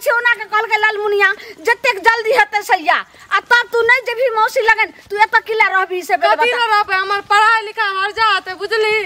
छी ओना के कहलकै लालमुनिया जतेक जल्दी हेतै सैया आ तब तू नहीं जेबही मौसी लगन तू एत किला रहबी से पहिले कथी बता ले रहबै हमर पढ़ाई लिखाई हर जाते बुझली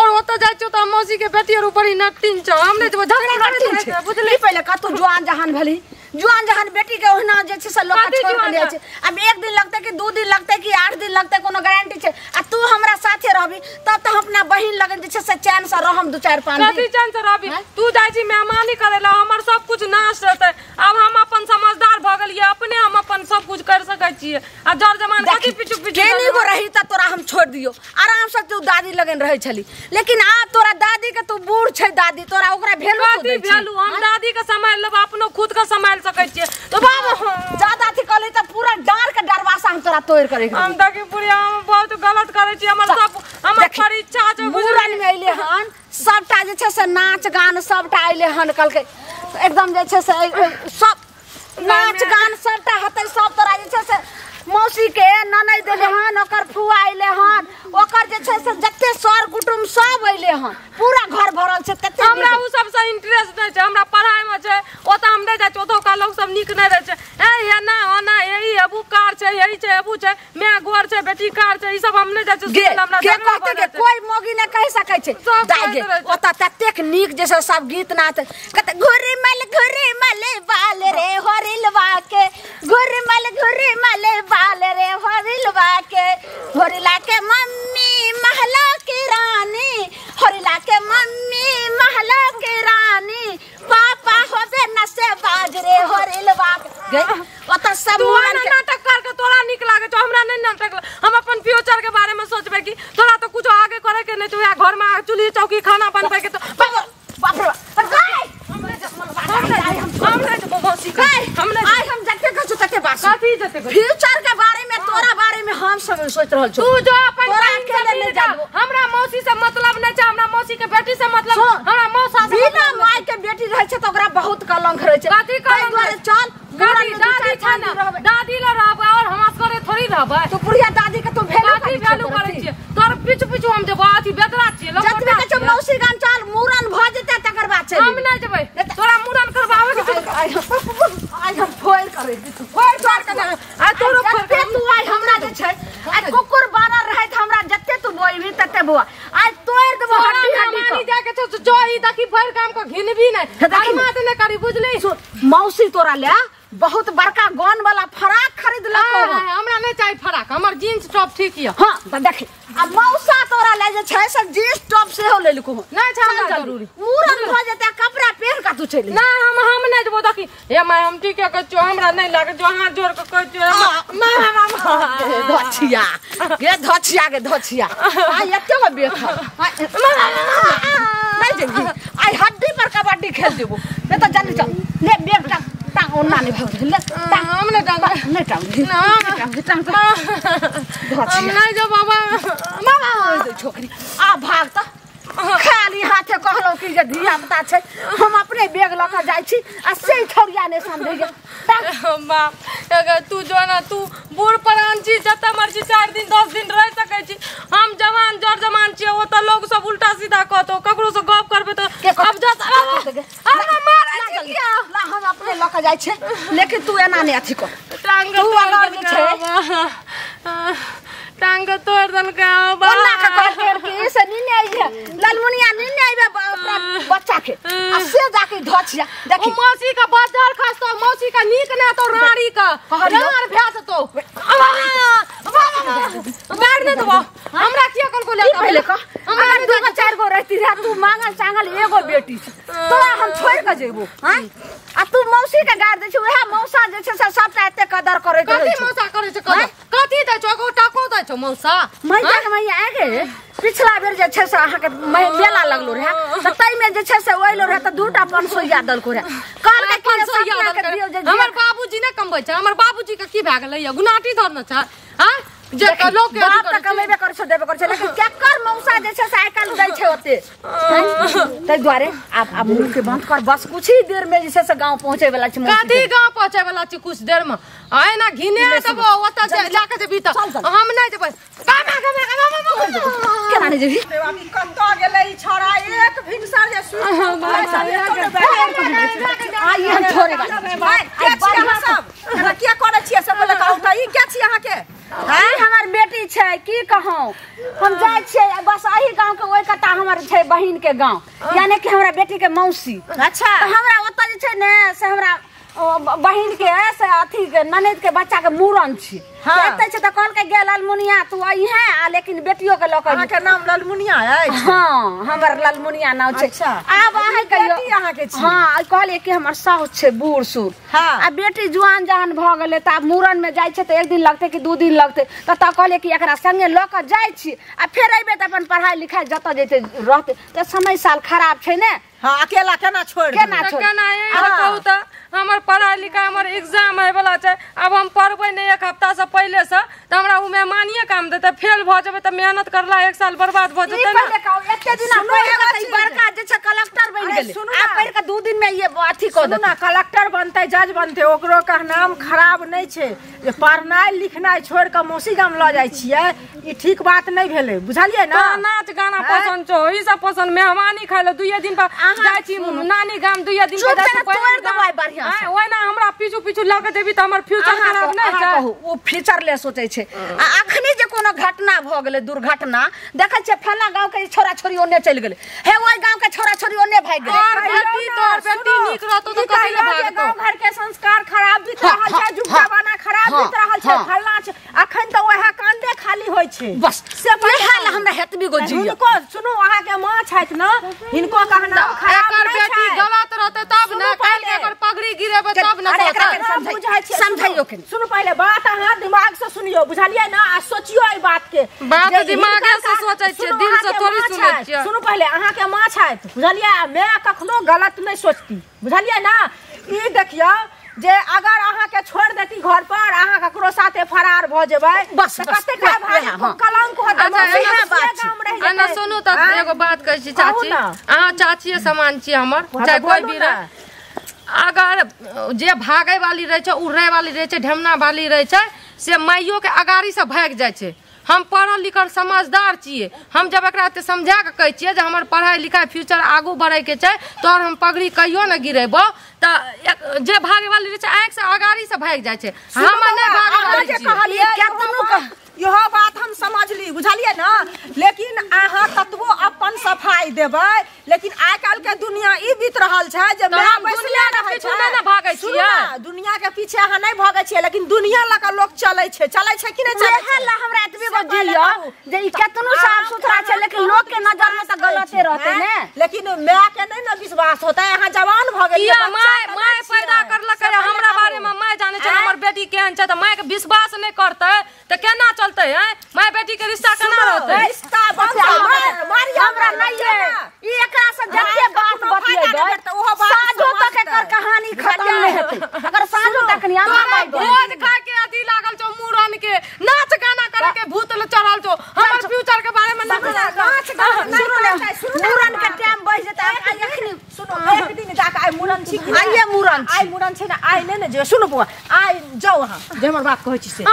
और ओतऽ जाइ छियौ तऽ मौसी के बेटी और बड़ी नटिन छौ हम नहि जेबौ झगड़ा करैत रहै छै बुझली ई पहिले कतौ जुआन जहान भेली जुआन जहान बेटी के ओहिना जे छै से लोक कथी छोड़ के जुआन ले जाइ छै आब एक दिन लगतै कि 2 दिन लगतै कि 8 दिन लगतै कोनो गारंटी छै आ तू हमरा साथे रहबी तब तऽ हम अपना बहिन लगन जे छै से चैन से रहम 2 4 5 कथी दिन चैन से रहबी तू जाइ छी मेहमानी करे ला हमर सब कुछ नाश रहतै अब हम अपन समझदार भऽ गेलियै अपने हम अपन सब कुछ कर सकै छियै आ जर जमान कथी पीछू पीछू केनी गो रही त तोरा हम छोड़ दियो आराम से तू दादी लगन रहै छली लेकिन आब तोरा दादी के तू बूढ़ छै दादी तोरा ओकरा भेलू तू कथी दै छी भेलू हम दादी के सम्हारि लेबै अपनो खुद के सम्हारि सकै छियै तो बाबा ज्यादा अथी कहली त पूरा डार के डरवासा हम तोरा तोड़ के रख हम देखी बुढ़िया हम बहुत गलत करै छी हमर सब हमर देखी, परीक्षा छै मूड़न में अइले हन सबटा जे छै से नाच गान सबटा अइले हन कहलकै एकदम जे छै से सब नाच गान सबटा हेतै सब तोरा जे छै से मौसी के ननैद देले हन ओकर फुआ अइले हन ओकर जे छै से जते सर कुटुम सब अइले हन पूरा घर भरल छै तते हमरा उ सबसँ इंटरेस्ट नहि छै हमरा पढ़ाई में छै ओतऽ हम नहि जाइ छी ओतुका लोक सब नीक नहि रहै छै ए एना ओना हे ई अबू कार छै हे ई छै अबू छै my गोर छै बेटी कार छै ई सब हम नहि जाइ छी गे सुनय लए, हमरा के झगड़ा कहते भऽ के जाइ छै। कोई मोगी ने कहि सकै छै सब दाइ गे कहैत रहै छै। ओतऽ ततेक नीक जे छै सब गीत नाच कहते घुरी मल बाल रे होरिलवा के घुरी मल बाल रे होरिलवा के होरिला के मम्मी महला के रानी होरिला के मम्मी महला के रानी पापा होबे न से बाज रे होरिलवा के गे ओतऽ सब तू मूड़न एना के नाटक करके तोरा नीक लागै छौ हमरा नहि नाटक हम अपन फ्यूचर के बारे में सोचबै कि तोरा तऽ कुछो आगे करे के नहि छौ उएह घर में चूल्ही चौकी खाना बनबै के तो बाप रे बाप गाय हम नहि जेबौ मौसी के हम नहि आइ हम जते कहै तते बात सुन। कथी जते कहै? फ्यूचर के बारे में तोरा बारे में हम सब सोच रहल छौ तू जो अपन तोरा बहिन से अकेले मिल नहि जा। जाबो। हमरा मौसी से मतलब नहि छै हमरा मौसी के बेटी से मतलब सुन, हमरा मौसा से बिना मतलब माय के बेटी रहै छै तऽ ओकरा बहुत कलंक रहै छै कथी ताहि कलंक दुआरे रहै? चल दादी मूड़न में दू दादी चारि छै पाँच ने दिन रहबै। दादी लग रहबै और हम असगरे थोड़ी रहबै तू बुढ़िया दादी के तू वैल्यू कथी वैल्यू करै छियै तोर पीछू पीछू हम जेबो अथी बेदरा छियै जतबे लंगोटा कहै छौ छियै। मौसी गाम चल मूड़न भऽ जेतै तकर बाद चलि हम नहि जेबै तोरा मूड़न करबाबै के छै आइ आइ हम फोड़ करै छी फोड़ फोड़ के दे। आ तोरो फोड़ जते तू आइ हमरा जे छै आइ कुकुर बानर रहै त हमरा जते तू बोलबी तते बुआ आइ तोड़ देबो तोरा हड्डी हड्डी मेहमानी के जाके छौ जो ई देखी भरि गाम के घिनबी नहि हे देखी। बर्बाद नहि करी बुझली सुन, मौसी तोरा ले बहुत बड़का गन वाला फराक खरीदलको आय, आय, हमरा नहि चाही फराक हमर जींस टॉप ठीक यऽ हाँ तऽ देखी आ मौसा तोरा ले जे छै से जींस टॉप सेहो लेलको हन नहि छै हमरा चल जल्दी। जरूरी। मूड़न भऽ जेतै कपड़ा पहिर कऽ तू चलि ना हम नहि जेबो देखी हे my हम ठीके कहै छियौ हमरा नहि लागै छौ हाथ जोड़ के कहै छियौ माय धोछिया गे धोछिया गे धोछिया आइ एते गो बेख नहि जेबही आइ हड्डी पर कबड्डी खेल जेबो नहि तऽ जल्दी चल ले बेग टांग टांग ओना नहि भऽ गेल ले टांग हम नहि टांग नहि टांग ना। टांग टांग हम नहि जेबो बाबा मामा छोकरी आ भाग तऽ खाली हाथे कहलहुँ कि जे धिया पुता छै हम अपने बैग लऽ कऽ जाइ छी आ से छौड़िया नहि समझैया बाप अगर तू जो ना तू बूढ़ परान छी जतऽ मर्जी 4 दिन 10 दिन रहि सकै छी हम जवान जर जवान छियै ओतऽ लोग सब उल्टा सीधा कहतौ ककरो से गप करबै तऽ के कहतौ? अब जस हमरा मारै छै किया? ला हम अपने लऽ कऽ जाइ छियै लेकिन तू एना नहि अथी कर टांग तू अगर जे छै टांग तोड़ देलकै बाबा ओना के कहलकै कि से निने आइहे ललमुनिया निने आइबे अपना बच्चा के आ से जाके धोछिया देखी ओ मौसी के बजर खसतो मौसी के नीक ना तो राड़ी के कहलियौ। राड़ भए जेतो मार नहि देबो हमरा किया कल ले की पहिले कह हमरा अगर 2 गो 4 गो रहती रहे तू मांगल चांगल एगो बेटी छै तोरा हम छोड़ के जेबो हां आ तू मौसी के गार दै छै उएह मौसा जे छै से सबटा एते कदर करैत रहै कथी छै मौसा करै छै कदर कथी दै छौ एगो टाको दै छौ मौसा मैया के मैया आगे पिछला बेर जे छै से अहाँके मेला लगलो रहे तऽ ताहिमे जे छै से ओइलो रहे तऽ 2टा 500 देलको रहे कहलकै कि जे 500 सपना के दियौ जे हमर बाबूजी नहि कमबै छै हमर बाबूजी के की भए गेलै या गुनाटी धरने छै हां जे लोक के बाप तऽ कमेबे करै छै देबे करै छै लेकिन केकर मौसा जे छै से आइ काल्हि दै छै ओते ताहि दुआरे आब आब मुँह के बंद कर बस कुछ ही देर में जे छै से गाँव पहुँचे वाला छै मौसी कथी गाँव पहुँचे वाला छै कुछ देर में आय ना घिने देबो ओतऽ जाके जेबी त हम नै जेबै। गामा गामा गामा केना नै जेबी? अभी कतऽ गेलै ई छोरा एक भिनसर जे सुति आइ हम छोड़े के छी अहाँ सब एना किया करै छियै सब बोले कहू त ई के छी अहाँ के? ई हमर बेटी छै की कहूं हम जाइ छियै बस एही गांव के ओहि कता हमर छै बहिन के गांव यानी कि हमरा बेटी के मौसी। अच्छा त हमरा ओतऽ जे छै ने से हमरा बहिन के से अथी के ननद के बच्चा के मूड़न छी। हाँ। एतै छै त कहलकै गे ललमुनिया तू अइहे आ लेकिन बेटियो के लऽ के अहाँ के नाम ललमुनिया अछि? हाँ हमर ललमुनिया नाम छै। अच्छा। आब अहाँ कहियो बेटी अहाँ के छी? हाँ कहलियै कि हमर साउस छै बूढ़ सूढ़। हाँ। आ बेटी जुआन जहन भऽ गेलै त आब मूड़न में जाइ छै त एक दिन लगतै कि 2 दिन लगतै त कहलियै कि एकरा संगे लऽ के जाइ छी आ फेर अइबै त अपन पढ़ाई लिखाई जतऽ जेतै रहतै त समय साल खराब छै ने। हाँ अकेला केना छोड़ केना छोड़ केना कहू त हमर पढ़ाई लिखाई हमर एग्जाम होय वाला छै अब हम पढ़बै नै एक हफ्ता से पहिले से त हमरा उ मेहमानिए काम देतै फेल भ जेबै त मेहनत करला एक साल बर्बाद भ जेतै ने। एते दिन पढ़ के त बड़का जे छै कलेक्टर बनि गेलै आ पढ़ के 2 दिन में ये अथी क देतै ना कलेक्टर बनतै जज बनतै ओकरो का नाम खराब नै छै जे पढ़नाइ लिखनाइ छोड़ के मौसी गाम ल जाइ छियै ई ठीक बात नै भेलै बुझलियै ना। नाच गाना पसंद छौ ई सब पसंद मेहमानी खाइ ल 2 दिन पर जाइ छी नानी गाम 2 दिन पर जाइ छी तोड़ देबै बढ़िया से ओना हमरा पीछू पीछू लऽ के जेबी त हमर फ्यूचर खराब नै छै। कहू ओ फ्यूचर ले सोचै छै आ अखनी जे कोनो घटना भ गेलै दुर्घटना देखै छियै फला गांव के छोरा छोरी ओने चलि गेलै हे ओइ गांव के छोरा छोरी ओने भागि गेलै। और बेटी तोर बेटी नीक रहतौ त कथि ले भागतौ? गांव घर के संस्कार खराब बीत रहल छै जुग जमाना खराब बीत रहल छै फल्ला छै अखन त ओहे कांदे खाली होइ छै बस से पहिले हमरा हेतबी गो जी। हिनको सुनू अहाँ के मां छथि न हिनको कहना खराब एकर बेटी गलत रहतै तब न काल्हि के एकर पगड़ी गिरेबै तब न कहतै। समझाइयो के सुनू पहिले बात अहाँ दिमाग से सुनियो बुझलियै ना आ सोचियो एहि बात के बात दिमाग से सोचै छियै दिल से थोड़ी सुनै छियै। सुनू पहिले अहाँ के मां छथि बुझलियै मैं कखनो गलत नहि सोचती बुझलियै ना। ई देखियौ जे अगर अहाँ के छोड़ देती घर पर अहाँ ककरो साथे फरार भ जेबै बस कतेक भारी कलंक होतै। अच्छा सुनू त एगो बात कहै छी चाची अहाँ चाचीए समान छी हमर चाहे कोई भी रहे अगर जे भागै वाली रहै छै उड़ै वाली रहै छै ढेमना वाली रहै छै से माइयो के अगाड़ी से भागि जाइ छै। हम पढ़ल लिखल समझदार छियै हम जब एकरा एते समझा के कहै छियै जे हमर पढ़ाई लिखाई फ्यूचर आगू बढ़ै के छै तोहर हम पगड़ी कहियो न गिरेबो त जे भागे वाली रहै छै आँखि से अगाड़ी से भागि जाइ छै। हम नहि भागे वाली छियै इहो बात हम समझली बुझलियै ना लेकिन अहाँ कतबो अपन सफाई देबै लेकिन आइ काल्हि के दुनिया ई बीत रहल छै जे माय बैसले रहै छै नहि भागै छियै दुनिया के पीछे अहाँ नहि भागै छियै लेकिन दुनिया लऽ के लोक चलै छै चलै छै कि नहि चलै छै? ला हमरा एतबी गो जियो जे ई केतनो साफ सुथरा छै लेकिन लोक के नजर में त गलते रहतै ने लेकिन माय के नहि ने विश्वास होतै अहाँ जवान भऽ गेलियै माय माय पैदा करलकै हमरा बारे में माय जानै छै हमर बेटी केहन छै त माय के विश्वास नहि करतै त केना चलतै हैं माय बेटी के रिश्ता केना रहतै? रिश्ता बंद हमरा नहीं है ई एकरा से जते बात बतियेबै साँझो तक एकर कहानी खत्म नहीं हेतै अगर साँझो तक नहीं हमरा भोज खा के अथी लागल छौ मूड़न के नाच गाना करे के भूत चढ़ल छौ हमर फ्यूचर के बारे में नाच गाना नहीं सुनू मूड़न के टाइम बज जेतै अखनी सुनू एक दिन जाके आइ मूड़न छी आइए मूड़न आइ मूड़न छै ने आइ नहि ने जेबै सुनू बौआ आइ जाउ अहाँ जे हमर बात कहै छी से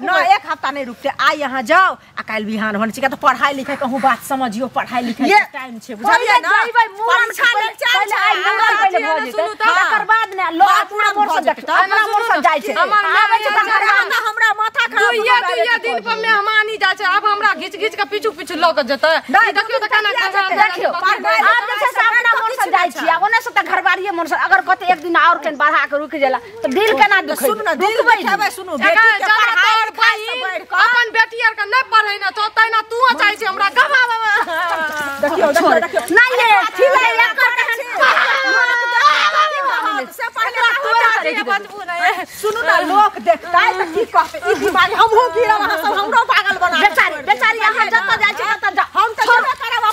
नहि एक हफ्ता नहीं रुकते आइ यहाँ जाओ आ काल्हि बिहान भन छी त पढ़ाई लिखाई कहूँ बात समझियो पढ़ाई लिखाई के टाइम छै बुझलियै ना। मूड़न पहिले आइ मूड़न पहिले भ जेतै तकर बाद ने लोग अपना मोर से देखतै अपना मोर से जाइ छै आबै छै हमरा माथा खराब दुइये दिन पर मेहमानी जाइ छै आब हमरा घिच घिच के पीछू पीछू लऽ के जेतै देखियौ त केना देखियौ आब जे छै से अपना मोर से जाइ छी आ ओने से त घरबारिये मोर से अगर कते एक दिन और केन बढ़ा के रुक गेला त दिल केना दुखै? सुन न दिल दुखेबै सुनू बेटी के पढ़ाई लिखाई से बढ़ि कऽ अपन बेटी आर के नहि पढ़ै न तो तैना तू चाहै छी हमरा गवा देखियौ देखियौ देखियौ नहि ये ठीक है एकर से पहिले सुनू ना लोक देखतै त की कहतै ई दिमाग हमहूँ गिरब अहाँ सब हमरो पागल बना बेचारी बेचारी अहाँ जतऽ जाइ छी ततऽ जा हम त जेबे करब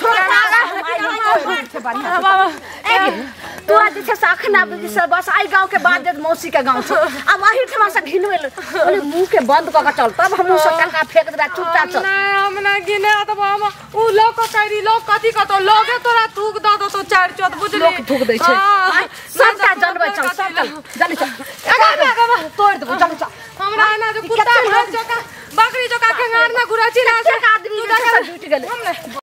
तोरा जे छै से अखन आब जे छै बस आइ गाँव के बाद जे मौसी के गाँव छौ आब एहिठमा से घिनबे बोले मुँह के बंद कऽ के चल तब हमहूँ सब टका फेंक देबै चुपचाप चल। नहि हम नहि गिने तब हम उ लोक करी लोक कथी कहतौ लोगे तोरा थूक दऽ देतौ चारि चोट बुझली लोक थूक दै छै सबटा जनबै चल सब चल जल्दी चल। गेलै।